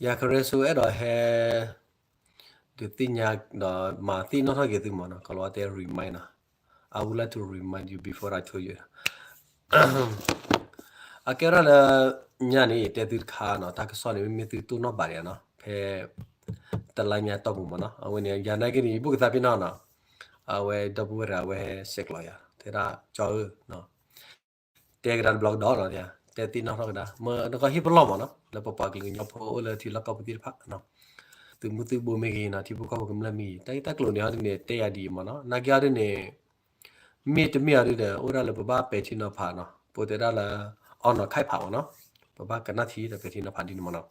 ယၤခရ့စိအဲၣ်ဒိးဟဲ ဒုးသ့ၣ်ညါဒီးမၤသ့ၣ်နီၣ်ထီၣ်က့ၤသုမ့ၢ်နီၤ, ကီၤလၤဝါတဲ remind နီၤ, I would like to remind you before I told you. အကဲဝဲဒၣ်လၢ ညါန့ၣ် ယတဲသုတခါနီၤ, တၢ်ကစီၣ်န့ၣ် မ့မ့ၢ်သုတိၢ်နီၣ်ဘၣ်ဒံးနီၤ, ဖဲ တလါညါတီၢ်ပူၤမ့ၢ်နီၤ, အဝဲန့ၣ် ယၤနာ်က့န့ၣ် ယဘူၣ်ကသးဖဲနီၤနီၤ, အဝဲဒီပုၢ်ဝဲၢ်တဂၤအဝဲဟဲဆဲးကျိးယၤ တဲဒၣ်ကၠီဧၢ တဲကဒါတဘျီကဒီးနီၤ, တဲသ့ၣ်နီၣ်ထီၣ်ကဒါ မ့ၢ်နကဟ့ၣ်ပလီၢ်မ့ၢ်နီၤ, လၢပပှၤကလုာ်ကညီဖိအိၣ်လၢထံလီၢ်ကီၢ်ပူၤသ့ၣ်တဖၣ်, သုးမုၢ်သံၣ်ဘိမ့ၢ်ဂ့ၤနီၤ, ထံဖိကီၢ်ဖိကမျၢၢ်မ့ၢ်ဂ့ၤ, တၢ်ဂ့ၢ်တၢ်ကျိၤန့ၣ်ဟီဒ်န့ၣ် တဲယၤဒ်အံၤမ့ၢ်နီၤ, နာ်က့ဟီဒ်န့ၣ် မ့တမ့ၢ်အီၤဒ်ဒီး အိၣ်ဒၣ်လၢပဘၣ်ပဲာ်ထံနီၤဖးနီၤ, ပတဲဒၣ်လၢ အီနီၤခၢၣ်ဖးမ့ၢ်နီၤ, ပဘၣ်ကနၣ်ထံဒီးပဲာ်ထံနီၤဖးဒ်န့ၣ်မ့ၢ်နီၤ,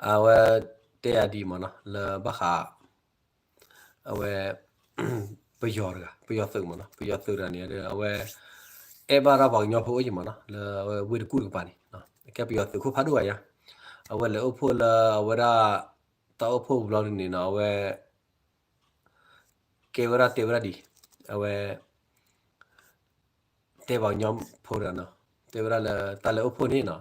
အဝဲတဲယၤဒ်အံၤမ့ၢ်နီၤ, လၢဘၣ်ဃး အဝဲ ပယီၤတဂၤ ပယီၤသုးမ့ၢ်နီၤ, ပယီၤသုးတဂၤန့ၣ် အဝဲ အဲၣ်ဘၣ်တၢ်ပှၤကညီဖိအိၣ်ယံၤမ့ၢ်နီၤ, လၢအဝဲဝ့ၢ်တကူၣ်တကပၤန့ၣ်, ကဲပယီၤသုးခိၣ်ဖးဒိၣ်ဘၣ်ယါ, အဝဲလဲၤအိၣ်ဖှိၣ်လၢအဝဲဒၣ် တၢ်အိၣ်ဖှိၣ်ဘျီဒ်န့ၣ်နီၤ, အဝဲ ကဲဝဲဒၣ်တဲဝဲဒၣ်ဒ်အံၤ, အဝဲ တဲပှၤကညီဖိတဂၤနီၤ, တဲဝဲဒၣ်လၢတၢ်လဲၤအိၣ်ဖှိၣ်န့ၣ်နီၤ,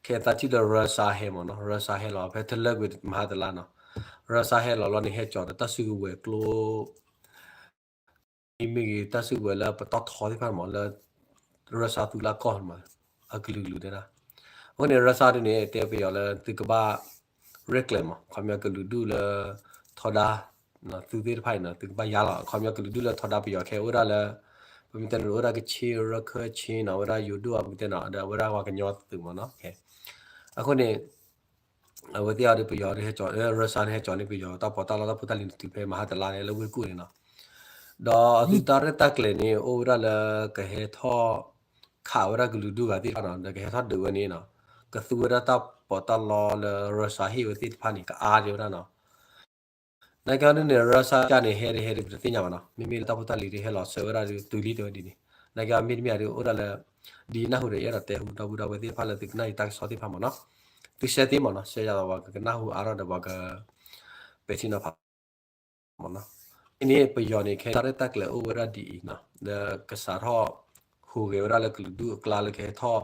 ခဲအံၤသးထံၣ်လၢ Russia ဟဲမ့ၢ်နီၤ, Russia ဟဲလီၤ ဖဲတလၢကွံာ်မဟါတလါနီၤ, Russia ဟဲလီၤလီၤန့ၣ် ဟဲကၠီၤဒီးတၢ်စုကဝဲၤကျိ မ့ၢ်ဂ့ၤ တၢ်စုကဝဲၤလၢပတီၢ်ထီသ့ၣ်တဖၣ်မ့ၢ် လၢ Russia သုးလၢကီၢ်မး အကလုာ်ကလုာ်တဲဒၣ်, အဃိန့ၣ် Russia ဒ်န့ၣ် တဲပယီၤလၢသုကဘၣ် ရဲၣ်ကျဲၤမး ခီပညီကလုာ်ဒူၣ်လၢ ထီဒါ သုသ့ၣ်တဖၣ်အံၤနီၤ သုကဘၣ်ယါလီၤ ခီပညီကလုာ်ဒူၣ်လၢထီဒါပယီၤခဲအိၣ်ဒၣ်လၢ ပမ့ၢ်တဲန့ၣ်အိၣ်ဒၣ်ကခ့ၣ် ရခၢၣ်ခ့ၣ်နီၤ အဝဲဒၣ်ယိၤဒိၣ်အပူၤတဲနီၤ ဒီးအဝဲဒၣ်ပှၤကညီသုးမးနီၤ အဃိန့ၣ် အဝဲသ့ၣ်အီၤဒ်ပယီၤဒ်ဟဲကၠီၤ Russia န့ၣ် ဟဲကၠီၤန့ၢ်ပယီၤတၢ်ပီးတၢ်လီတၢ်ဖိတၢ်လံၤန့ၣ်တုၤဖဲမဟါတလါန့ၣ် လၢဝ့ၢ်တကူၣ်န့ၣ်နီၤ ဒီးအသုတၢ်ရဲၣ်တၢ်ကျဲၤန့ၣ် အိၣ်ဝဲဒၣ်လၢကဟဲထီၣ် ခးဝဲဒၣ်ကလုာ်ဒူၣ်ဂၤသ့ၣ်တဖၣ်နီၤ ဒီးကဟဲထီၣ်ဒုးဝဲန့ၣ်နီၤ ကသူဝဲဒၣ်တၢ်ပီးတၢ်လီလၢ Russia ဟ့ၣ်ဝဲသ့ၣ်တဖၣ်န့ၣ် ကအါဒံးဝဲဒၣ်နီၤ နာ်က့အီၤဒ်န့ၣ် Russia ကန့ၣ် ဟဲတဟဲဒ်ပတသ့ၣ်ညါဘၣ်နီၤ မ့မ့ၢ်လၢတၢ်ဖိတၢ်လံၤဒ်ဟဲလီၤဆှၢဝဲဒၣ်ဒ်တုၤလံတဲဝဲဒ်န့ၣ် နာ်က့အီၤမ့တမ့ၢ်အီၤဒ် အိၣ်ဒၣ်လၢ ဒ်နၢ်ဟူဒီး ယအဲၣ်ဒိးတဲဟူဒီပုၢ်ဒီဝဲၢ်သ့ၣ်တဖၣ်လၢသုကနၣ်ယတၢ်ကစီၣ်သ့ၣ်တဖၣ်မးနီၤ သုရှဲသ့မးနီၤ ရှဲယၤဒီးပှၤကကနၢ်ဟူအါထီၣ်ဒီးပှၤက ပဲာ်ထံနီၤဖး မးနီၤ အန့ၣ်ပယီၤန့ၣ် ခဲတၢ်ရဲၣ်တၢ်ကျဲၤအိၣ်ဝဲဒၣ်ဒ်အံၤနီၤ လၢကစးထီၣ် ဟူးဂဲၤဝဲဒၣ်လၢကလုာ်ဒူၣ်အကျါလၢကဟဲထီၣ်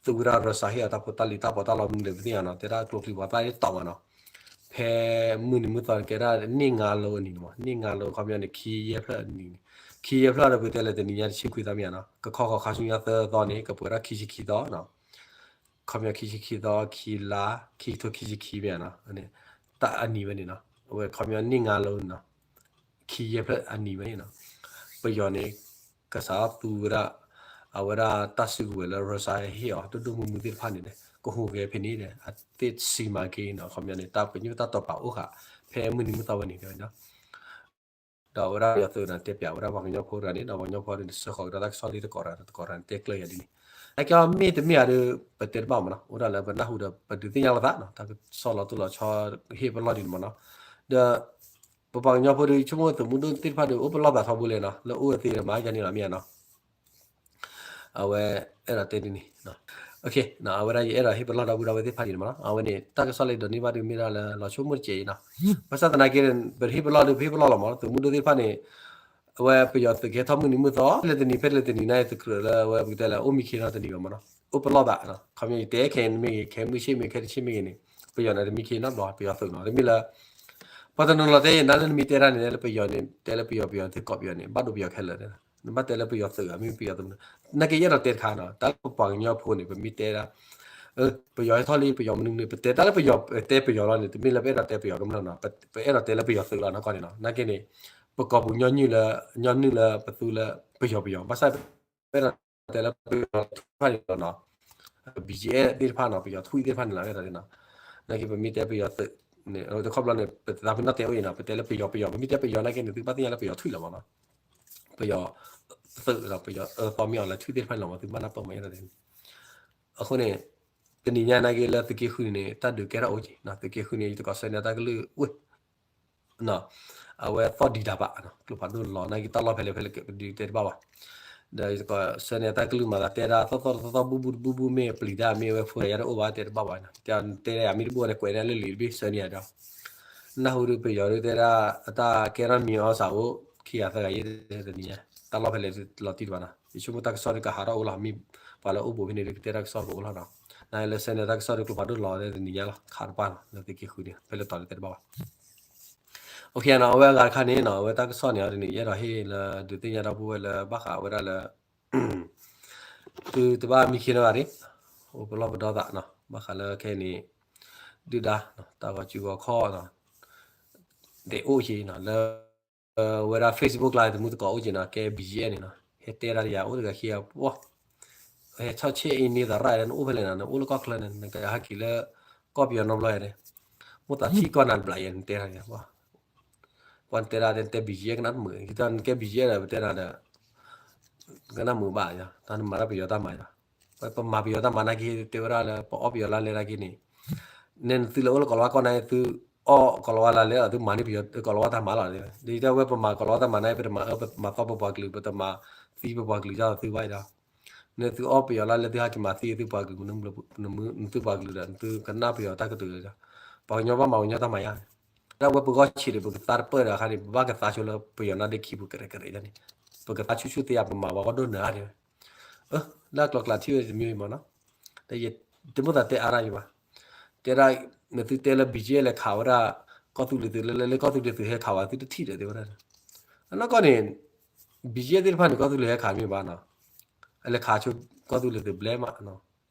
သူဝဲဒၣ် Russia ဟ့ၣ်အီၤတၢ်ဖိတၢ်လံၤတၢ်ပီးတၢ်လီမနုၤလဲၣ်ပသ့ၣ်ညါနီၤ တဲဒၣ်ကျိချံပှၤသၣ်န့ၣ်တီးမးနီၤ ဖဲမုၢ်နံၤမုၢ်သီန့ၣ် ကဲဒၣ်န့ၢ်ငါလိၤအနံၤန့ၣ်မး န့ၢ်ငါလိၤခီပညီန့ၣ် ခံယဲၢ်ဖျၢၣ်အနံၤန့ၣ် ခံယဲၢ်ဖျၢၣ်ဒီးပကတဲလၢတနံၤညါတဆံခွံသီမ့ၢ်ဧါနီၤ ကခီဃီၤခါဆူညါသၢသီန့ၣ် ကပှဲၤဒၣ်ခံဆံခံသီနီၤ ခီပညီခံဆံခံသီ ခံလါ ခံကထိခံဆံခံမ့ၢ်ဧါနီၤ တၢ်အနံၤဝဲန့ၣ်နီၤ အဝဲခီပညီန့ၢ်ငါလိၤနီၤ ခံယဲၢ်ဖျၢၣ်အနံၤဝဲန့ၣ်နီၤ ပယီၤန့ၣ် ကစးသူဝဲဒၣ် အဝဲဒၣ်တၢ်စုကဝဲၤလၢ Russia ဟ့ၣ်အီၤ ဒိၣ်ဒိၣ်မုၢ်မုၢ်သ့ၣ်တဖၣ်န့ၣ် ကဟူးဂဲၤဖဲန့ၣ်ဒီး အသ့ၣ်စံးမၤက့ၤနီၤ ခီပညီန့ၣ် တၢ်ပညိၣ်တၢ်တိာ်ပာ်အိၣ်ဃာ် ဖဲမုၢ်နံၤမုၢ်သီဝဲန့ၣ်တဲဝဲနီၤ ဒီးအဝဲဒၣ်ပယီၤသုးန့ၣ် တဲပျးဝဲဒၣ်ပှၤကညီဖိတဂၤန့ၣ် ဒီးပှၤကညီဖိန့ၣ် စၢဃီၤကဒီးတၢ်ကစီၣ်လံတကိးဒီးတကိးဒီးန့ၣ် တဲကျၢၢ်ယၤဒ်န့ၣ် နာ်က့အီၤမ့ၢ်တမ့ၢ်ဧါဒီး ပတဲတဘၣ်မးနီၤ အိၣ်ဒၣ်လၢပနၢ်ဟူဒီး ပဒုးသ့ၣ်ညါလိာ်သးနီၤ တၢ်ကစီၣ်လီၤတိၢ်လီၤဆီ ဟ့ၣ်ပလီၢ်ဒ်န့ၣ်မးနီၤ ဒီး ပပှၤကညီဖိဒီး ဆိကမိၣ်သုးမုၢ်ဒိၣ်သ့ၣ်တဖၣ်ဒီး အိၣ်ပလီၢ်သးထီဘိလဲၣ်နီၤ လၢအိၣ်ဝဲသ့ဒီးမၤယါန့ၣ်လီၤမ့ၢ်ဧါနီၤ အဝဲအဲၣ်ဒိးတဲဒ်န့ၣ် အဝဲဒၣ်ယအဲၣ်ဒိးဟ့ၣ်ပလီၢ်ဒီပုၢ်ဒီဝဲၢ်သ့ၣ်တဖၣ်ဒ်န့ၣ်မးနီၤ အဝဲန့ၣ် တၢ်ကစီၣ်လၢဒိးန့ၢ်ဘၣ်ဒီးမ့ၢ်ဒၣ်လၢလီၤဆိကမိၣ်တစဲးအံၤနီၤ ဘၣ်ဆၣ်သနာ်က့ ပဟ့ၣ်ပလီၢ်ဒီး ပဟ့ၣ်ပလီၢ်လီၤမး သုးမုၢ်ဒိၣ်သ့ၣ်တဖၣ်န့ၣ် အဝဲပယီၤသုးကဟဲထီၣ်မုၢ်နံၤမုၢ်သီ လၢတနံၤဖဲလၢတနံၤန့ၣ် သုးကြၢးလၢအဝဲပကတဲလၢ အိၣ်မံခ့နီတနံၤဘၣ်မးနီၤ အိၣ်ပလီၢ်သး ခီပညီယတဲခဲအံၤမ့ၢ်ဂ့ၤ ခဲမုၢ်ဆ့ၣ်မ့ၢ်ဂ့ၤ ခဲတဆ့ၣ်မ့ၢ်ဂ့ၤန့ၣ် ပယီၤန့ၣ်တမံခ့နီတဘျီ ပယီၤသုးနီၤ တမ့ၢ်လၢ ပှၤတနီၤနီၤတဲယၤ နၤလၢနမ့ၢ်တဲတၢ်န့ၣ် လၢပယီၤန့ၣ် တဲလၢပယီၤ ပယီၤသ့ၣ်ကိးပယီၤန့ၣ် ဘၣ်ဒိပယီၤခဲလၢာ် နဘၣ်တဲလၢပယီၤသုးဧါ မ့ၢ်ပယီၤသုးမနုၤ နာ်က့ယအဲၣ်ဒိးတဲတခါနီၤ တၢ်လၢပပှၤကညီဖိန့ၣ် ပမ့ၢ်တဲဒၣ် ပယီၤဟဲထီၣ်လံ ပယီၤမနုၤမနုၤ ပတဲတၢ်လၢပယီၤ တဲပယီၤလီၤန့ၣ် တမ့ၢ်လၢပအဲၣ်ဒိးတဲပယီၤကမျၢၢ်နီၤ ပအဲၣ်ဒိးတဲလၢပယီၤသုးလီၤနီၢ်ကီၢ်န့ၣ်နီၤ နာ်က့န့ၣ် ပကိးပူၤညီနုၢ်လၢ ညီနုၢ်လၢပသူလၢပယီၤပယီၤ ဘၣ်ဆၣ် ပအဲၣ်ဒိးတဲလၢပယီၤသ့ၣ်တဖၣ်န့ၣ်လီၤနီၤ BGF သ့ၣ်တဖၣ်နီၤ ပယီၤထွံၣ်သ့ၣ်တဖၣ်န့ၣ်လီၤ အဲၣ်ဒိးတဲနီၤ နာ်က့ပမ့ၢ်တဲပယီၤသုးန့ၣ် တခီဘျီန့ၣ် ပသးပ့ၤနီၣ်တဲအိၣ်အံၤနီၤ ပတဲလၢပယီၤပယီၤ ပမ့ၢ်တဲပယီၤနာ်က့န့ၣ် သုဘၣ်သ့ၣ်ညါလၢပယီၤထွံၣ်လီၤမးနီၤ ပယီၤသုးဒီးပယီၤအၢသီမ့ၢ်အီၤလၢထွံၣ်သ့ၣ်တဖၣ်န့ၣ်လီၤမး သုဘၣ်နၢ်ပၢၢ်မး အဲၣ်ဒိးတဲ အဃိန့ၣ် တနံၤညါနာ်က့လၢသုးက့ဃုန့ၣ် တၢ်ဒုးကဲထီၣ်အိၣ်က့ၤ သုးက့ဃုန့ၣ် ယတကိးဆၢန့ၢ်တၢ်ကလုၢ်ဝ့ၢ် အဝဲသီၣ်ဒံးတၢ်ဘၣ် ကျိဖးဒိၣ်လီၤ နာ်က့တၢ်လီၢ်ဖဲလဲၣ်ဖဲလဲၣ် ပဒုးတဲတဘၣ်ဘၣ် ဒီးယတကိးဆၢန့ၢ်တၢ်ကလုၢ်မၤသးတဲဒၣ်သီၣ်သီၣ်သီၣ်သီၣ်ဘူၣ်ဘူၣ်တဘူၣ်ဘူၣ်မ့ၢ်ပျံၤတၢ်မ့ၢ်ဝဲဖိယၤတအိၣ်ဘၣ်တဲတဘၣ်ဘၣ် တဲတဲယၤမ့ၢ်တဘူၣ်ဝဲန့ၣ် ကွဲးန့ၢ်လၢလံာ်တဘ့ၣ်ဆၢန့ၢ်ယၤဒီး နၢ်ဟူဒုးပယီၤဒုးတဲဒၣ် အတၢ်ကဲထီၣ်မံၤအီၣ်စၢ်အိၣ် ခံဂၤသၢဂၤယဲၢ်တနံၤညါ တၢ်လီၢ်ဖဲလဲၣ်လီၤတံၢ်တဘၣ်နီၤ ယဆိကမိၣ်တၢ်ကစီၣ်ဒုးကဟးထီၣ်အိၣ်လီၤ မ့ၢ်ပှၤလၢအိၣ်ဘူးဖဲန့ၣ်ဒုးကတဲတၢ်ကစီၣ်ကအိၣ်လီၤနီၤ နလၢဆဲန့ၣ်တၢ်ကစီၣ်ဒီးကျိဖးဒိၣ်လီၤတနံၤညါလီၤ ခးတပၢ်နီၤ လၢသုက့ဃုန့ၣ် ဖဲလၢတီၤလၢတဲတဘၣ်ဘၣ် OK နီၤ အဝဲအဂၤတခါန့ၣ်နီၤ အဝဲတၢ်ကစီၣ်န့ၣ်အီၤဒ်န့ၣ် ယအဲၣ်ဒိးဟ့ၣ်လၢဒုးသ့ၣ်ညါဒီပုၢ်ဝဲၢ်လၢဘၣ်ဃးဝဲဒၣ်လၢ သုတဘၣ်မံခ့နီတဂၤန့ၣ် အိၣ်ပလီၢ်ပဒီသးနီၤ ဘၣ်ဃးလၢခဲအံၤန့ၣ် ဒုၣ်ဒါ တၢ်ဂီၤစုဂီၤခီၣ်နီၤ ဒဲးအိၣ်က့ၤနီၤ လၢ ဝဲဒၣ် Facebook ကျါတမူတကိးအိၣ်က့ၤနီၤ ကဲ BGF န့ၣ်နီၤ ဟဲတဲဒၣ်တယၤအိၣ်တဂၤခံဂၤပှီၢ် ဟဲဆီၣ်ဆဲၣ်အံၤန့ၣ်သရၣ် နအိၣ်ဖဲလဲၣ်နီၤ နအိၣ်လၢကီၢ်ချၢန့ၣ် နကဟဲက့ၤလၢ ကီၢ်ပယီၤနီတဘျီယၤန့ၣ် မိၢ်သးထံၣ်ကီၢ်နၤတဘျီယၤ နတဲဒၣ်န့ၣ် ပှၤနတဲဒၣ်တဲ BGF ကနၣ်တမုာ် ယတၢ်နကဲ BGF ဒီး ပတဲနၤဒီး ကနၣ်မုာ်ဘၣ်ယၤ တၢ်နမၤတၢ်ပယီၤတၢ်မၤယၤ ပမၤပယီၤတၢ်မၤနာ်က့ တဲဝဲဒၣ်လၢ ပအီၣ်ပယီၤလါလဲနာ်က့န့ၣ် နဲနသုလၢအိၣ်လၢကီၢ်လီၤဝါကီၢ်န့ၣ် သုအီၣ်ကီၢ်လီၤဝါလါလဲဒီး သုမၤန့ၢ်ပယီၤကီၢ်လီၤဝါတၢ်မၤလီၤ ဒ်တဲဝဲပမၤကီၢ်လီၤဝါတၢ်မၤနာ်က့ ပတမၤအၢပမၤသီပပှၤကလုာ် ပတမၤသံပပှၤကလုာ် ဒ်သိးသုဘၣ်ဒီး နဲသုအီၣ်ပယီၤလါလဲ သုဟဲက့ၤမၤသံသုပှၤကလုာ် နသုပှၤကလုာ်ဒီး နသုကနၣ်ပယီၤတၢ်ကတိၤဒီး ပှၤကညီဘၣ်မၤပှၤကညီတၢ်မၤယါန့ၣ် ဒ်ဝဲပဂီၢ်ဆံးဒီး ပကသါတပၢၢ်ဒီးအခါန့ၣ် ပဘၣ်ကသါဆိလၢပယီၤနါဒ့ခံပူၤကရဲးကရဲးယါန့ၣ် ပကသါဆူၣ်ဆူၣ်သ့ယါ ပမၤပှၤဂီၢ်ဒိၣ်နၢၤအါန့ၣ် လၢအကျိၤကျဲထံၣ်ဝဲတမံၤမးနီၤ တမ့ၢ်သးတဲအါတၢ်ယံၤဘၣ် တဲဒၣ် နသုတဲလၢ BGF လဲၤခးဝဲဒၣ် ကီၢ်သူလ့ၤသုး လၢလၢကီၢ်သူလ့ၤသုးဟဲခးဝဲသုတထံၣ်ဒီးတဲဝဲဒၣ် အနီၢ်ကီၢ်န့ၣ် BGF သ့ၣ်တဖၣ်န့ၣ် ကီၢ်သူလ့ၤဟဲခးမ့ၢ်ဘၣ်နီၤ အလဲၤခးဆိကီၢ်သူလ့ၤသုးဘျဲမး ပှ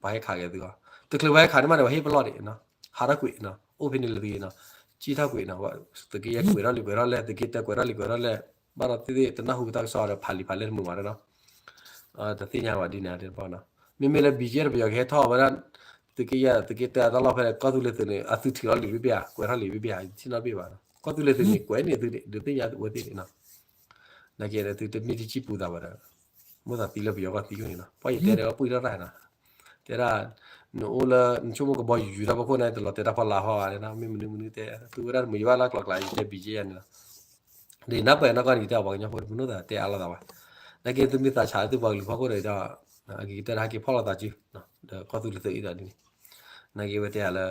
ၤဟဲခးက့ၤသုဂီၢ် တချုးပှၤဟဲခးန့ၣ်မးန့ၣ် ပှၤဟ့ၣ်ပလီၢ်ဒံးနီၤ ဟးထီၣ်ကွံာ်နီၤ အိၣ်ဖဲန့ၣ်လၢသုဂ့ၤနီၤ ကံၣ်ထီၣ်ကွံာ်နီၤ သုးက့ယဲၢ်ကွဲးထီၣ်လံကွဲးထီၣ်လဲၣ် သုးက့တၢကွဲးထီၣ်လံကွဲးထီၣ်လဲၣ် ဘၣ်ဒီးသ့ၣ်သ့ၣ်တနၢ်ဟူတၢ်ကစီၣ်ဒီး ဖးလံာ်ဖးလဲၢ်တမုာ်ဘၣ်နီၤ တသ့ၣ်ညါဘၣ်ဒ်န့ၣ်တပီနီၤ မ့မ့ၢ်လၢ BGF ပယီၤကဟဲထီၣ်ဝဲဒၣ် သုးက့ယဲၢ် သုးက့တၢတၢ်လီၢ်ဖဲလဲၣ် ကီၢ်သူလ့ၤသုးန့ၣ် အသုးထံးလီၤလံာ်ဘ့ၣ်ဘ့ၣ်ဧါ ကွဲးထီၣ်လံာ်ဘ့ၣ်ဘ့ၣ်ဧါ ယထံၣ်နီတဘ့ၣ်ဘၣ်နီၤ ကီၢ်သူလ့ၤသုးန့ၣ် ကွဲးန့ၢ်သုဒုးသ့ၣ်ညါဝဲသ့ၣ်န့ၣ်နီၤ နာ်က့ဒီးသုတမ့ၢ်တစံၣ်ပူၤသးဘၣ်ဒီး မိၢ်သးသံလၢပယီၤကီၢ်သံကွံာ်န့ၣ်နီၤ ပှၤယတဲဒီးပှံၢ်ထီၣ်တၢ်နီၤ တဲဒၣ် နအိၣ်လၢ နဆိကမိၣ်ကဘီယူၤယူၤတၢ်ဖီခိၣ်န့ၣ် တလီၤတဲာ်တၢ်ဖီလာ်ဟီဧါ တဲဒၣ် မ့ၢ်မနုၤမနုၤတဲ သုဝဲဒၣ်တမုာ်ယဘၣ်လၢကျိၤကျဲ ယတဲ BGF န့ၣ်လီၤ ဒီးနၢ်ပၢၢ်နီၢ်ကီၢ်န့ၣ် ယတဲအီၤပှၤကညီဖိ မနုၤသးတဲအါလိာ်သးဘၣ် နာ်က့သုမ့ၢ်သးဆးသုပှၤကလုာ်ဖီခိၣ်ဒီး အက့ၤကတၢၢ်ဟဲက့ၤဖီၣ်လိာ်သးစု ဒီးကီၢ်သူလ့ၤသုးအံၤဒီးဒ်န့ၣ် နာ်က့ဝဲတဲယၤလၢ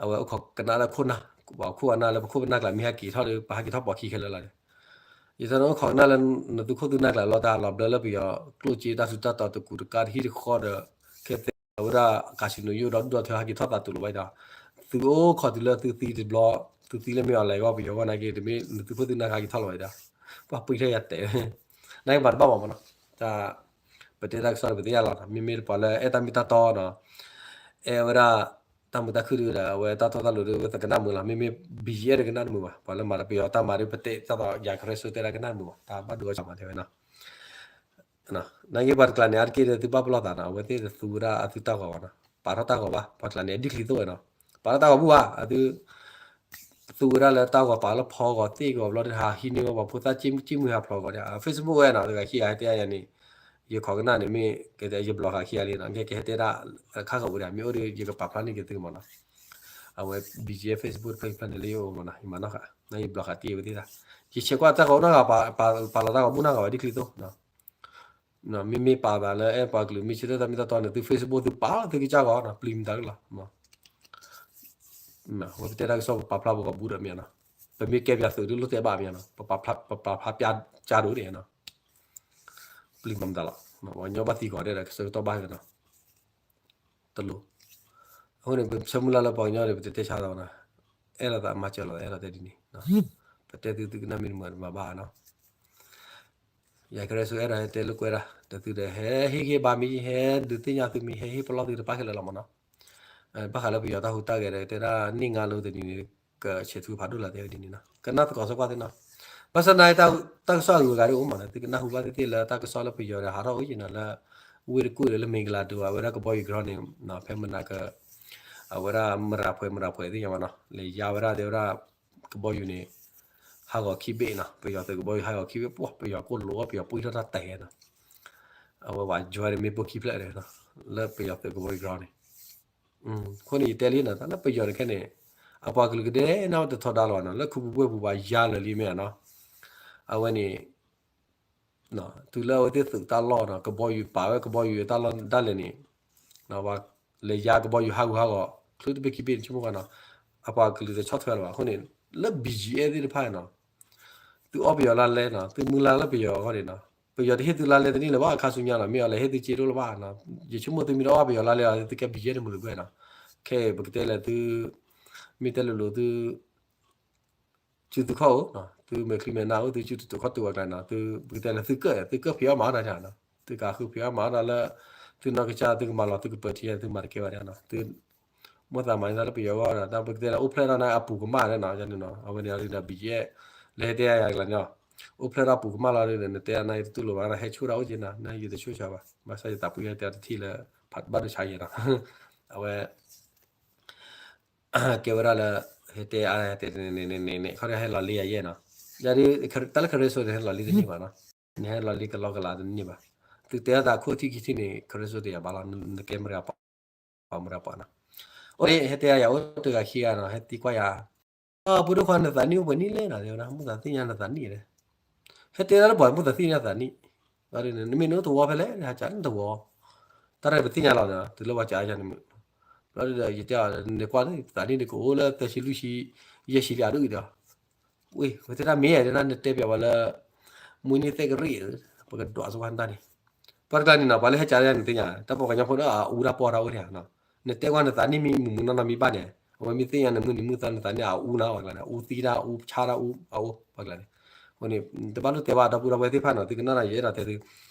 အဝဲအိၣ်ခိးကနၣ်လၢခိၣ်နၢ် ပှၤခိၣ်အနၢ်လၢပခိၣ်ပနၢ်ကျါ မ့ၢ်ဟဲက့ၤထီၣ်ဒီး ပဟဲက့ၤထီၣ်ပိာ်ခံခဲလၢာ်လီၤန့ၣ် ယသးန့ၣ်အိၣ်ခိးကနၣ်လၢ နသုခိၣ်သုနၢ်ကျါလီၤတၢ်လီၤဘျၢလၢပယီၤကျိၣ်စ့တၢ်စူၤတၢ်တီၤတကူးတကးတဟံၣ်တဃီဒီး ခဲသ့အဝဲဒၣ် casino ယိၣ်ဒီဒူၣ်ဒီထၢဟဲက့ၤထီၣ်သးတူာ်လီၤဘၣ်ဒီး သုအိၣ်ခိးတုၤလၢသုသံတဘျီ သုသံလၢမ့ၢ်အီၤလဲၤဂီၢ်ပယီၤဂီၢ်နာ်က့ တမ့ၢ်နသုခိၣ်သုနၢ်ခါက့ၤထီၣ်လီၤဘၣ်ဒီး ပှၤပှံၢ်ထီၣ်ယၤတဲာ် နာ်က့ဘၣ်တဘၣ်ဘၣ်မးနီၤ တၢ် ပတဲတၢ်ကစီၣ်ဒီးပသ့ၣ်ညါလီၤ မ့မ့ၢ်ပှၤလၢအဲၣ်တၢ်မ့ၢ်တၢ်တီနီၤ အဲၣ်ဝဲဒၣ် တၢ်မုာ်တၢ်ခုၣ်ဒုဒီး အဝဲတၢ်တီတၢ်လိၤဒု ဝဲသကနၣ်မုာ်လီၤ မ့မ့ၢ် BGF ဒီးကနၣ်တမုာ်ဘၣ် ပှၤလၢမၤဒီးပယီၤတၢ်မၤဒု ပတဲတၢ်သိးယၤကရၢစိတဲဒၣ်ကနၣ်တမုာ်ဘၣ် တၢ်ဘၣ်ဒိအီၤမးတဲဝဲနီၤ နာ်က့ပှၤတကျါန့ၣ် အါတက့ၢ်ဒီးသုဘၣ်ပလီၢ်သးနီၤ အဝဲသ့ၣ်တသူဝဲဒၣ်အသုတၢ်ဂီၤဘၣ်နီၤ ပာ်ထီၣ်တၢ်ဂီၤဘၣ် ပှၤတကျါန့ၣ် အဒံၣ်ချံသိၣ်ဝဲနီၤ ပာ်ထီၣ်တၢ်ဂီၤဘူၣ်ဘၣ် အသု သူဝဲဒၣ်လၢတၢ်ဂီၤပာ်လၢဖီဂီၤသ့ၣ်ဂီၤဘျီဒီး ဟးဟံးန့ၢ်ဝဲပှၤဖိသၣ်က့ၢ်မုၢ်ဟးဖျိးဂီၤဒီး Facebook ဝဲနီၤ တဂၤခံဂၤဟဲတဲယၤန့ၣ် ယခိးကနၣ်န့ၣ်မ့ၢ် ကဲယဘျီဃာ်ခံဂၤလံနီၤ ကဲကဟဲတဲဒၣ် ခါကဝံၤဒၣ် မ့ၢ်အိၣ်ဒီး ယကပာ်ဖျါန့ၢ်က့ၤသုမးနီၤ အဝဲ BGF Facebook တဖျၢၣ်တဖျၢၣ်န့ၣ်လၢယအိၣ်မးနီၤ ယမၤနီၣ်ဃာ် နယဘျီဃာ်တ့ၢ်ဝဲသ့ၣ်တၢ် ယဆဲးကွၢ်တၢ်ဂီၤနီၢ်ဂၤ ပာ်လီၤတၢ်ဂီၤဘူၣ်နီၢ်ဂၤဝဲဒံၣ်ချံသိၣ် မ့မ့ၢ်ပာ်သးလၢအဲၣ်ပှၤကလုာ်မ့ၢ်ဆၢထၢၣ်တၢ်မ့ၢ်တၢ်တီန့ၣ် သု Facebook သုပာ်လီၤသုကစၢ်ဂီၤနီၤ ပျံၤမတၤလၢလီၤ ဝဲပတဲတၢ်ကစီၣ်ပပာ်ဖျါပဂီၢ်ဘူးဒီးမ့ၢ်နီၤ ပမ့ၢ်ကဲပၠးသုးဒ်လိၣ်တဲဘၣ်မ့ၢ်နီၤ ပပာ်ဖျါပၠးဒိၣ်န့ၣ်နီၤ ပျံၤမတၤလီၤ ပှၤကညီဘၣ်သံဂီၤဒဲးဒီး ကဆၢကတီၢ်ဘၣ်နီၤ တလိၣ် အဃိန့ၣ် ပဆၢမုၢ်လၢ်လၢပှၤကညီန့ၣ် ပတတဲဆါသးနီၤ အဲၣ်လိာ်သးမၤစၢၤလိာ်သး အဲၣ်လိာ်တဲဒ်န့ၣ် ပတဲသုသုကနၣ်မ့ၢ်တမုာ်မၤဘၣ်နီၤ ယၤကရၢစိအဲၣ်ဒိးဟဲတဲလိာ်ကွဲဒၣ် ဒီးသုဒီးဟဲဟ့ၣ်ဂံၢ်ဘါမ့ၢ် ဟဲဒုးသ့ၣ်ညါသုမ့ၢ် ဟဲဟ့ၣ်ပလီၢ်သုတပၣ်ခဲလၢာ်လီၤမးနီၤ ဘၣ်ဃးလၢပယီၤတၢ်ဟူးတၢ်ဂဲၤဒီး တဲဒၣ်န့ၢ်ငါလိၤတနံၤန့ၣ် ကဆဲးထူဖးဒိၣ်လၢတဲဝဲဒ်န့ၣ်နီၤ ကနၣ်သကိးသကွၢ်သ့ၣ်နီၤ ဘၣ်ဆၣ်သနာ်က့ တၢ်ကစီၣ်အဂုၤအဂၤဒ်အိၣ်မးနီၤ သုကနၢ်ဟူဘၣ်သ့ၣ်သ့ၣ်လၢတၢ်ကစီၣ်လၢပယီၤဒီးဟးထီၣ်အိၣ်က့ၤနီၤလၢ ဝ့ၢ်တကူၣ်ဒီးလၢမ့ၢ်ကလၤဒိး အဝဲဒၣ်ကဘီယူၤကရီန့ၣ် ဖဲမနၤက အဝဲဒၣ်မရၤပှဲၤမရၤပှဲၤသ့ၣ်ညါမးနီၤ လဲၤယါဝဲဒၣ်တဲဝဲဒၣ် ကဘီယူၤန့ၣ် ဟးဂီၤခံဘ့ၣ်နီၤ ပယီၤသုးကဘီယူၤဟးဂီၤခံဘ့ၣ် ပှၤပယီၤကိၢ်လိာ်ဝဲ ပယီၤပှံၢ်ထီၣ်တၢ်တဲာ်နီၤ အဝဲဝးယွဲဒီးမ့ၢ်ပိၢ်ခံဖျၢၣ်ဒီး လၢပယီၤသုးကဘီယူၤကရီန့ၣ် အဃိန့ၣ် ယတဲလံနီၤ တၢ်လၢပယီၤန့ၣ်ခဲန့ၣ် အပှၤကလုာ်ကဒဲနီၣ်တထီဒါလီၤနီၤ လၢခူပူၤပှဲၤပူၤပှၤယါလၢာ်လံမ့ၢ်ဧါနီၤ အဝဲန့ၣ် တုၤလၢအဝဲသ့ၣ်သုးတၢ်လီၢ်နီၤ ကဘီယူၤပာ်ဝဲကဘီယူၤတၢ်လီၢ်ဒၣ်လဲာ်န့ၣ် လဲၤယါကဘီယူၤဟးဂူာ်ဟးဂီၤ ချုးတဘ့ၣ်ခံဘ့ၣ်န့ၣ် ဆိကမိၣ်ကွၢ်နီၤ အပှၤကလုာ်တဆီၣ်ထွဲလၢၤဘၣ် အဃိန့ၣ် လၢ BGF သ့ၣ်တဖၣ်နီၤ သုအီၣ်ပယီၤလါလဲနီၤ သုမုၢ်လၢ်လၢပယီၤအဂီၢ်န့ၣ်နီၤ ပယီၤတဟ့ၣ်သုလါလဲတန့ၢ်လၢၤဘၣ် ခါဆူညါနီၤ, မ့ၢ်အီၤလဲၤဟ့ၣ်သုစ့တအိၣ်လၢၤဘၣ်နီၤ, ယဆိကမိၣ်သုမ့ၢ်တအီၣ်ဘၣ်ပယီၤလါလဲအီၤ သုကဲ ဘီၣ်ယဲၣ် တမုာ်တဘျဲၣ်နီၤ, ခဲအံၤပကတဲလၢသု မ့ၢ်တဲလိၤလိၤသု စုသုခီၣ်အိၣ်, သုမဲာ်ချံမဲာ်နါအိၣ် သုစုတတုၤခီၣ်တုၤဝဲကျါနီၤ, သုပကတဲလၢသုကၢၣ် သုကၢၣ်ဖံးအီၣ်မၤအီၣ်တၢ်နီၤ, သုကဃုဖံးအီၣ်မၤအီၣ်တၢ်လၢ သုနီၢ်ကစၢ် သုကမၤလီၤသုကပၢၤထံ သုမၤတကဲဘၣ်နီၤ, သု မိၣ်သးမၤန့ၢ်တၢ်လၢပယီၤဂီၢ်ဒီး တၢ်ပကတဲလၢအိၣ်ဖျဲၣ်ထီၣ်န့ၣ် အပူၤကမၣ်န့ၣ်နီၤ, အဝဲန့ၣ်ဒီး ဘီၣ်ယဲၣ် လၢဟဲတဲယၤကျါန့ၣ်, အိၣ်ဖျဲၣ်ထီၣ်ပူၤကမၣ်လီၤဒီး နတဲနၤယတတူၢ်လိာ်ဘၣ်နီၤ, ဟဲဆိၣ်တၢ်အိၣ်က့နီၤ, နယတဆိၣ်ဆါဘၣ်, ဘၣ်ဆၣ်ယသးပူၤယဲၢ်တဲတထံၣ်လၢ ဘၣ်ဒိၣ်ဆါယဲနီၤ, အဝဲ ကဲဝဲဒၣ်လၢ ဟဲတဲအါဟဲတဲန့ၣ်န့ၣ်န့ၣ်န့ၣ် ခီဒီးဟဲလီၤလံယၤယဲနီၤ, ယၤဒ် တၢ်လၢ ခရၢစိ န့ၣ် ဟဲလီၤလံတန့ၢ်ဘၣ်နီၤ, နဟဲလီၤလံကလီကလးတန့ၢ်ဘၣ်, သုတဲအသးခိၣ်ထံၣ်ခံထံၣ်န့ၣ် ခရၢစိ တယၤဘၣ်လီၤ, နကဲမတၤပှၤ မတၤပှၤနီၤ, အိၣ်ဒ် ဟဲတဲယၤအိၣ်တဂၤခံဂၤနီၤ, ဟဲသံကွၢ်ယၤ ပုၢ်ဒိၣ်ခွါ နသးနံၣ်အိၣ်ပှဲၤနံၣ်လဲၣ်နီၤ, တဲဝဲဒၣ် မိၣ်သးသ့ၣ်ညါနသးနံၣ်လဲၣ်, ဟဲတဲဒၣ်လၢပှၤ မိၣ်သးသ့ၣ်ညါသးနံၣ်, နမ့ၢ်နအိၣ်သဝီဖဲလဲၣ် ဟးကးန့ၣ်သဝီ, တၢ်ရဲၣ်ပသ့ၣ်ညါလီၤနီၤ, တုၤလၢပှၤကးယၤန့ၣ်, ဘျီဒီး ယတဲအီၤ နကွၢ်သးနံၣ်ဒ်ကအိၣ်လၢသၢဆံလွံၢ်ဆံ ယဲၢ်ဆံလံအဒိၣ်အံၤဒီး, ဝ့ၢ် ဝဲတဲဒၣ်မ့ၢ်ယဲဒၣ် နတဲပျးဝဲလၢ မွေးနေ့သက္ကရာဇ် ပကဒွးစ့ၢ်ကီးတၢ်န့ၣ်, ပှၤတကျါန့ၣ်နီၤ ပှၤလၢဟဲကးယၤန့ၣ်သ့ၣ်ညါ တၢ်ပိာ်ကညီဖိဒီးအအူတၢ်ပီၢ်တၢ်အိၣ်န့ၣ်နီၤ, နတဲကွၢ်နသးနံၣ်မ့ၢ်မုၢ်မုၢ်နီၢ်နီၢ်မ့ၢ်ဘၣ်န့ၣ် အဝဲမ့ၢ်သ့ၣ်ညါနမုၢ်နံၤမုၢ်သီ နသးနံၣ်အအူနီၤ ပှၤကျါန့ၣ်, အအူသံတၢ်အအူဆါတၢ်အအူ အအိၣ်ပှၤကျါန့ၣ်, အဃိန့ၣ် တဘၣ်လိၣ်တဲဘၣ် ဒီပုၢ်ဒီဝဲၢ်သ့ၣ်တဖၣ်နီၤ, သုကနၣ်ဒီးယအဲၣ်ဒိးတဲသု,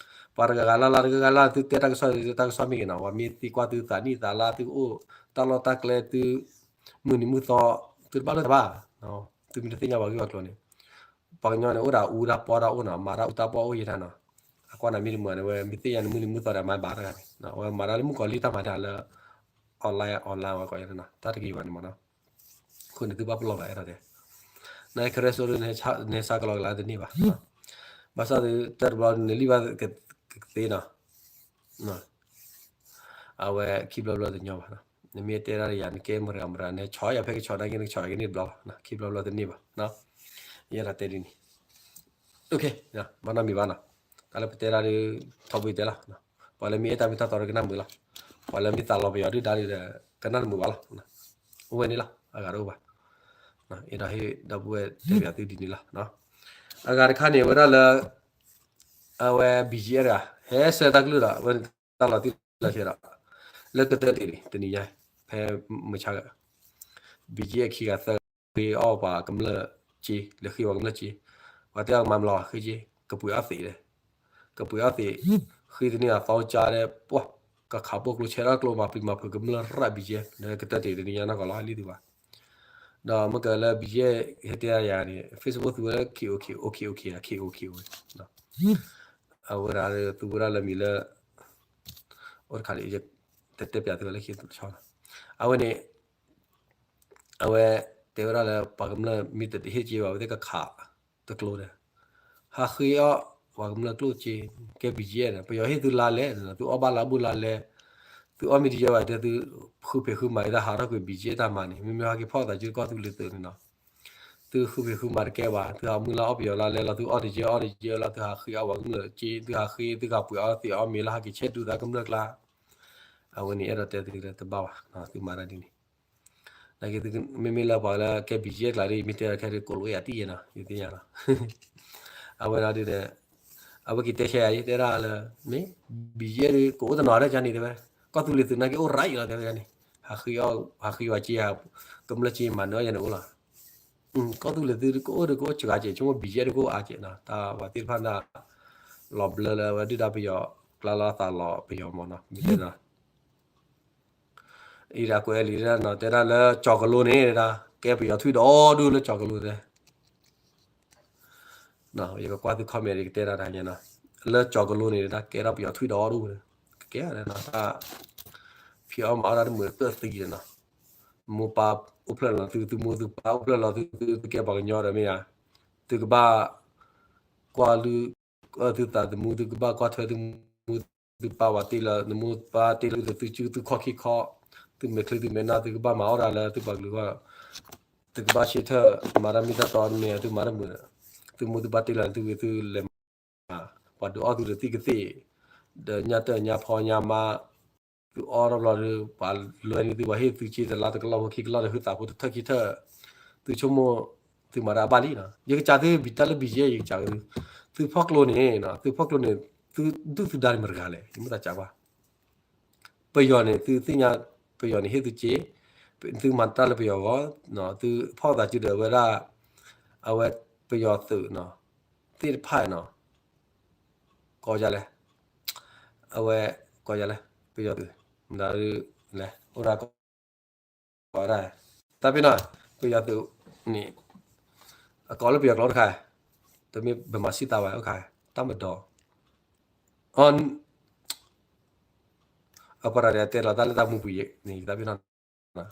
ပှၤတဂၤဂၤလၢ်လၢ် တဂၤဂၤလၢ် သုတဲတၢ်ကစီၣ် တၢ်ကစီၣ်မ့ၢ်ဂ့ၤနီၤ, ပှၤမ့ၢ်သံကွၢ်သုသးနံၣ်သးလါ သုကအိၣ်တၢ်လီၢ်တၢ်ကျဲ သု မုၢ်နံၤမုၢ်သီ သုတဘၣ်လိၣ်တဲဘၣ်, သုမ့ၢ်တသ့ၣ်ညါပှၤဂ့ၢ်ပှၤကျိၤန့ၣ်, ပှၤကညီန့ၣ် အိၣ်ဒီးအအူတၢ်ပီၢ်တၢ်အိၣ်နီၤ, မၤတၢ်အူတၢ်ပီၢ်အိၣ်ယဲၢ်တၢ်နီၤ, အကွၢ်နၤမ့ၢ်တမုာ်န့ၣ် ဝဲမ့ၢ်သ့ၣ်ညါနမုၢ်နံၤမုၢ်သီဒီးမၤဘၣ်တဂၤန့ၣ်, အဝဲမၤတၢ်လၢမုၣ်ကီၤလံၢ်တၢ်မၤတၢ်လၢ online online ဝဲကိးယဲၢ်တၢ်နီၤ, တၢ်တဂ့ၤဘၣ်န့ၣ်မးနီၤ, အဃိန့ၣ်သုဘၣ်ပလီၢ်ဘၣ်အဲၣ်ဒိးတဲ, နခရၢစိ နဟဲဆါကလီကလးတန့ၢ်ဘၣ်, ဘၣ်ဆၣ်သု တၢ်တဘျီနလံၣ်ဘၣ်ကသ့နီၤ, အဝဲခံဘျီဘျီတညီဘၣ်, နမ့ၢ်တဲဒၣ်ယၤ နကဲမတၤမတၤ နဆီၣ်ယၤဖဲကဆီၣ်နာ်က့ နကဆီၣ်ယၤကန့ၢ်တဘျီဘၣ်, ခံဘျီဘျီတန့ၢ်ဘၣ်, ယအဲၣ်ဒိးတဲဒ်န့ၣ်, ဘၣ်နီတမံၤဘၣ်နီၤ, တၢ်လၢပတဲဒၣ်ဒီး ထီဘိတဲလီၤ, ပှၤလၢမ့ၢ်အဲၣ်တၢ်မ့ၢ်တၢ်တီဒီးကနၣ်မုာ်လီၤ, ပှၤလၢမ့ၢ်သးလီၤပယီၤဒုၣ်ဒါဒီး ကနၣ်တမုာ်ဘၣ်လီၤ, အိၣ်ဝဲန့ၣ်လီၤ, အဂၤတအိၣ်ဘၣ်, အဲၣ်ဒိးဟ့ၣ်ဒီပုၢ်ဝဲၢ်တဲပျးသုဒ်န့ၣ်လီၤ, အဂၤတခါန့ၣ် ဝဲဒၣ်လၢ အဝဲ ဘံၣ်ကၠံအဲၣ်တဂၤ ဟဲဆှၢတၢ်ကလုၢ်ဒီး အဝဲန့ၣ်တၢ်လီၤတံၢ်လီၤဆဲးဒီး လၢကတၢၢ်တ့ၢ်န့ၣ် တနံၤညါ ဖဲမုၢ်ဆါ ဘံၣ်ကၠံအဲၣ်ခံဂၤသၢဂၤ ဃ့အီၣ်ပှၤကမျၢၢ်ကၠ့ လဲၤဃ့ပှၤကမျၢၢ်ကၠ့, ပှၤတဲအီၤမၤမလီၤဃ့ကၠ့ ကပှ့ၤအီၣ်သံးဒီး ကပှ့ၤအီၣ်သံး ဃ့တန့ၢ်အသီကၠါဒီး ပှၤ ကခးပိာ်ကျိ ဆဲးထီၣ်ကျိမၤပျံၤမၤဖုးကမျၢၢ်ရၣ် ဘံၣ်ကၠံ လၢကတၢၢ်တ့ၢ်တနံၤညါနီၢ်ကီၢ်လီၤ လံသုဘၣ် ဒီးမ့ၢ်ကလၢဘံၣ်ကၠံ ဟဲတဲယၤန့ၣ် Facebook သူဝဲလၢ KOK OK OK ဒီး KOK ဝဲ အဝဲဒၣ်သူဝဲဒၣ်လၢမံၤလၢ အိၣ်တခါန့ၣ် တတဲပျးသုဝဲလၢခံတဆီလီၤ အဝဲန့ၣ် အဝဲတဲဝဲဒၣ်လၢ ပှၤကမျၢၢ်မ့ၢ်တဟ့ၣ်ကၠ့ဘၣ် အဝဲသ့ၣ်ကခးတကျိဒီး ဟးဃ့အီၣ်ပှၤကမျၢၢ်ကျိၣ်ကၠ့ ကဲဘံၣ်ကၠံန့ၣ် ပယီၤဟ့ၣ်သုလါလဲၣ် သုအီၣ်ဘၣ်လါဘူၣ်လါလဲၣ် သုအီၣ်မ့ၢ်တယၢဘၣ် တဲသု ဃုဖံးဃုမၤ ယတၢ်ဟးထီၣ်ကွံာ်ဘံၣ်ကၠံတၢ်မၤန့ၣ် မ့မ့ၢ်ဟဲက့ၤဖီၣ်သးကၠိကီၢ်သူလ့ၤသုးန့ၣ်နီၤ သုဃုဖံးဃုမၤတကဲဘၣ် သုဟးမုၢ်လၢအီၣ်ပယီၤလါလဲၣ်လီၤ သုအီၣ်တယၢအီၣ်တယၢလီၤ သုဟးဃ့အီၣ်ပှၤကမျၢၢ်ကၠ့ သုဟးဃ့ သုဟးပှ့ၤအီၣ်သ့ၣ်အီၣ်မ့ၤလၢဟးက့ၤဆဲးဒူသးကမျၢၢ်ကျါ အဝဲန့ၣ်အဲၣ်ဒိးတဲသုလၢတဘၣ်ဘၣ် သုမၤတၢ်ဒ်န့ၣ် နာ်က့မ့မ့ၢ်လၢပှၤလၢကဲဘံၣ်ကၠံအကျါဒီး မ့ၢ်တဲတၢ်ခဲဒုး ကိးလိာ်ဝဲယၤတံၢ်ယဲနီၤ ယသ့ၣ်ညါနီၤ အဝဲဒၣ်ဒုးဒီး အဝဲက့ၤတဲဆဲယၤ ယတဲဒၣ်လၢ မ့ၢ် ဘံၣ်ကၠံဒုး ကအိၣ်တနီၤဒၣ်ကန့ၣ်တဲဝဲ ကီၢ်သူလ့ၤသုးနာ်က့အိၣ်ရၤအံၤလီၤတဲဝဲန့ၣ် ဟးဃ့အီၣ် ဟးဃ့ဝဲကၠ့ ကမျၢၢ်ကၠ့မၤနၢၤအီၣ်ယၤန့ၣ်အိၣ်လီၤ ကီၢ်သူလ့ၤသုးကအိၣ်ဒီးကအိၣ်စှၤကဲး ဆိကမိၣ်ဘံၣ်ကၠံဒုးကအိၣ်အါကဲးနီၤ တၢ်ဝဲသ့ၣ်တဖၣ်န့ၣ် လီၤဘျၢလၢအဝဲဒုၣ်ဒါပယီၤ ကျါလီၤသးလီၤပယီၤမ့ၢ်နီၤ မ့ၢ်တဲဒီး အံၤဒၣ်ကွဲးလံဒၣ်နီၤ တဲဒၣ်လၢကၠီၤကလိန့ၣ်ဒၣ် ကဲပယီၤထွံၣ်ဒီဒူၣ်လၢကၠီၤကလိတဲ ယကကွၢ်သု comment ယကတဲဒၣ်တၢ်ညါနီၤ လၢကၠီၤကလိန့ၣ်ဒၣ် ကဲထီၣ်ပယီၤထွံၣ်ဒီဒူၣ် ကကဲဒၣ်နီၤ တၢ် ဖံးအီၣ်မၤအီၣ်တၢ်တမုာ်တၢ်သံဒီးနီၤ မိၢ်ပၢ်အိၣ်ဖျဲၣ်လီၤသု သုမိၢ်သုပၢ်အိၣ်ဖျဲၣ်လီၤသု သုကဲပှၤကညီဒီးမ့ၢ်ဧါ သုကဘၣ် ကွၢ်လုၢ် သုသးသမူ သုကဘၣ်ကွၢ်ထွဲသုမိၢ်သုပၢ်ဝဲတ့ၢ်လၢ နမိၢ်ပၢ်တ့ၢ်လၢသုစုသုခီၣ်ခံခီ သုမဲာ်ချံသုမဲာ်နၢ် သုကဘၣ်မၤအီၣ်တၢ်လၢသုပှၤကလုာ်အဂီၢ် သုကဘၣ်ဆၢထၢၣ် မၤတၢ်မ့ၢ်တၢ်တီတမ့ၢ် သုမၤတမုာ် သုမိၢ်သုပၢ်တ့ၢ်လၢသုဝံၤသုလဲၤမၤ ပှၤဒုးအီၣ်သုဒီးသံၣ်ကသ့ၣ် ဒီးညၣ်တၢၢ်ညၣ်ဖီညၣ်မါ သုအီၣ်ထီၣ်ဘျီဒီး ပှၤလွဲန့ၢ်သု ပှၤဟ့ၣ်သုကၠ့တလါတကလီၢ်ဖိခံကလီၢ်ဒီး ဟုသးဖိတထၢၣ်ခံထၢၣ် သုဆိကမိၣ် သုမၤတၢ်အဘၣ်လံနီၤ ယကစးသုဘံၣ်တၢ်လၢဘံၣ်ယဲ ယကစးသု သုဖီၣ်ကျိန့ၣ် သုဖီၣ်ကျိန့ၣ် သုဒုၣ်သုဒါန့ၣ်မတၤတဂၤလဲၣ် ယမ့ၢ်သးစံးကွၢ် ပယီၤန့ၣ် သုသ့ၣ်ညါ ပယီၤန့ၣ်ဟ့ၣ်သုစ့, သုမၤတၢ်လၢပယီၤအဂီၢ်, သုဖီၣ်သးစုဒီးအဝဲဒၣ် အဝဲပယီၤသုးနီၤ, သ့ၣ်တဖၣ်နီၤ, ကိးယၤလဲၣ်, အဝဲ ကိးယၤလဲၣ်, ပယီၤသုး မတၤလဲၣ် အိၣ်ဒၣ်ကိး ကိးဒၣ်, တၢ်ပ့ၤနီၤ ပယီၤသုးန့ၣ် အကိးလၢပယီၤကျိာ်တခါ, တမ့ၢ်ပမၤစံၣ်သးဝဲအိၣ်ခါ, တၢ်မဒီး အပှၤတဂၤတဲလီၤတၢ်လၢတၢ်မူပူၤယဲန့ၣ် တၢ်ပ့ၤနီၤ,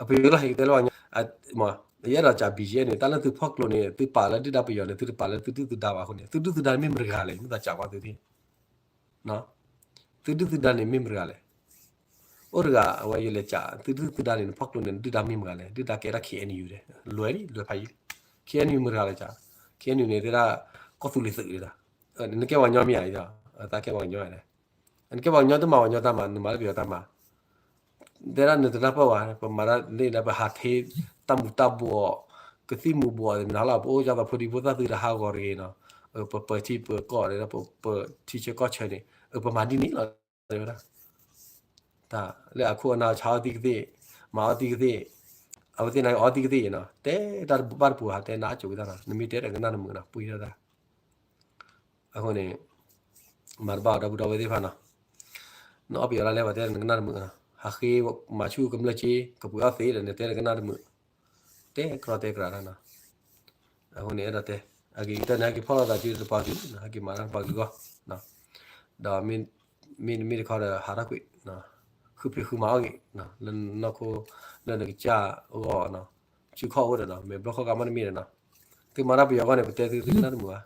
အပယီၤလီၤ ယကတဲလၢပှၤညီ, ယအဲၣ်ဒိးစံး ဘံၣ်ယဲန့ၣ် တၢ်လၢသုဖီၣ်ကျိန့ၣ် သုပာ်လၢဒုၣ်ဒါပယီၤန့ၣ် သုတပာ်လၢသုဒုၣ်သုဒါဘၣ်အဃိန့ၣ် သုဒုၣ်သုဒါန့ၣ်မ့ၢ်မတၤတဂၤလဲၣ် မ့ၢ်သးစံးကွၢ်သုသ့ၣ် သုဒုၣ်သုဒါန့ၣ်မ့ၢ်မတၤတဂၤလဲၣ်, အိၣ်တဂၤအဝဲယလဲၤစံး သုဒုၣ်သုဒါန့ၣ် နဖီၣ်ကျိန့ၣ် နဒုၣ်ဒါမ့ၢ်မတၤလဲၣ်, ဒုၣ်ဒါကဲဒၣ် K N U ဒီး လွဲၤလံ လွဲၤဖးယံၤ, K N U မတၤတဂၤလဲၣ်စံး, K N U န့ၣ်သ့ဒၣ် ကီၢ်သူလ့ၤသုးဒၣ်, နကဲပှၤကညီမ့ၢ်ဧါ, သးကဲပှၤကညီဧါ, နကဲပှၤကညီတမၤပှၤကညီတၢ်မၤ နမၤလၢပယီၤတၢ်မၤ တဲဒၣ်နတနၢ်ပၢၢ်ဘၣ် ပမၤတၢ်န့ၣ်လၢပဟးထ့ တၢ်မူၤတၢ်ဘှီး ကသံၣ်မူၤဘှီးနၤလီၤ ပအိၣ်ကၢ်သိးဖိဒံဖိသၣ်သုတဟးဂီၤတဂ့ၤနီၤ, ပပၢၤထံပၢၤကီၢ်ဒီး ပပၢၤထံဆၢကီၢ်ဆၢန့ၣ် ပမၤဒ်န့ၣ်လီၤ တဲဝဲဒၣ်, တၢ်လၢအခိၣ်အနၢ်ဆါအီၣ်သံကသ့ၣ်, မၤအီၣ်သံကသ့ၣ်, အဝဲသ့ၣ်န့ၣ်အီၣ်သံကသ့ၣ်နီၤ, တဲတၢ်တဘၣ်တပူၤဟးတဲနၤအကိၤဝံသးနီၤ, နမ့ၢ်တဲဒီးကနၣ်တမုာ်နီၤ ပှံၤထီၣ်တၢ် အဃိန့ၣ် မၤတဘၣ်အီၤဒီပုၢ်ဒီဝဲၢ်သ့ၣ်တဖၣ်နီၤ, နအီၣ်ပယီၤဒၣ်လဲာ် ပှၤတဲနကနၣ်တမုာ်နီၤ, ဟးဃ့မၤဆူၣ်ကမျၢၢ်က့ ကပှ့ၤအီၣ်သ့ဒီး နတဲနကနၣ်တမုာ်, တဲကြီတဲကြီတၢ်နီၤ, အဃိန့ၣ် အဲၣ်ဒိးတဲ, အဂ့ၤကတၢၢ်န့ၣ် ဟဲက့ၤဖီၣ်လိာ်သးစုတပှၤကလုာ်, ဟဲက့ၤမၤတၢ်တပှၤကလုာ်အဂီၢ်, ဒီး မ့တမ့ၢ်တခီဒီး ဟးထီၣ်ကွံာ်, ဃုဖံးဃုမၤအီၣ်ဂ့ၤ, လၢနီၢ်ခိ လၢနကစၢ်အဂီၢ်, စုခီၣ်အိၣ်ဒီးနီၤ, မဲာ်ဘျီၣ်ခီၣ်ကါမ့တမ့ၢ်ဒီးနီၤ, သုမၤတၢ်ပယီၤအဂီၢ်န့ၣ် ပတဲသုသုကနၣ်တမုာ်ဘၣ်,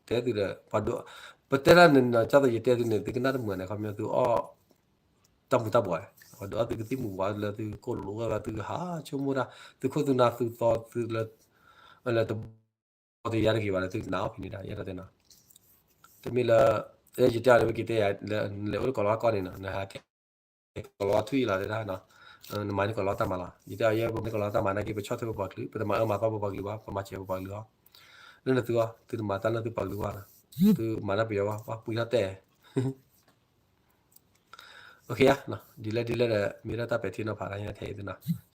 တဲသုဒီး ပှၤဒိး, ပတဲတၢ်န့ၣ်နီၤ ကၢ်သိးယတဲသုန့ၣ် သုကနၣ်တမုာ်န့ၣ် ခီပညီသုအီၣ် တၢ်မူၤတၢ်ဘှီး, ပှၤဒိးအီၣ်သုကသံၣ်မူၤဘှီးလၢသုကိၢ်လိာ်ဝဲ သုဟးဆိကမိၣ်တၢ်, သုခိၣ်သုနၢ်သုသီသုလၢ လၢတဘီတယါတဂ့ၤဘၣ်လၢသုကနၣ်အီၣ်ဖဲန့ၣ်ဒၣ် ယအဲၣ်ဒိးတဲနီၤ, တမ့ၢ်လၢ ယတဲအီၤလၢဝဲက့ၤတဲယၤ လၢနလဲၤအိၣ်လၢကီၤလၤဝါကီၢ်န့ၣ်နီၤ နဟးကဲ ကီၤလၤဝါထွံၣ်လီၤတဲဒၣ်နီၤ, နမၤန့ၢ်ကီၤလၤဝါတၢ်မၤလီၤ, ယတဲအီၤ ယဲပမၤန့ၢ်ကီၤလၤဝါတၢ်မၤနာ်က့ ပဆီၣ်ထွဲပပှၤကလုာ် ပတမၤအၢမၤသီပပှၤကလုာ်ဘၣ် ပမၤစၢၤပပှၤကလုာ်အီၤ, လၢနသုအီၤ သုတမၤတၢ်လၢသုပှၤကလုာ်ဘၣ်နီၤ, သုမၤတၢ်ပယီၤဘၣ် ပှၤပှံၤထီၣ်တဲ ဒ်လဲၣ်ဒ်လဲၣ်ဒီး မ့ၢ်ဒၣ်တၢ်ပဲာ်ထံနီၤဖးတၢ်ညါထဲအံၤသ့နီၤ,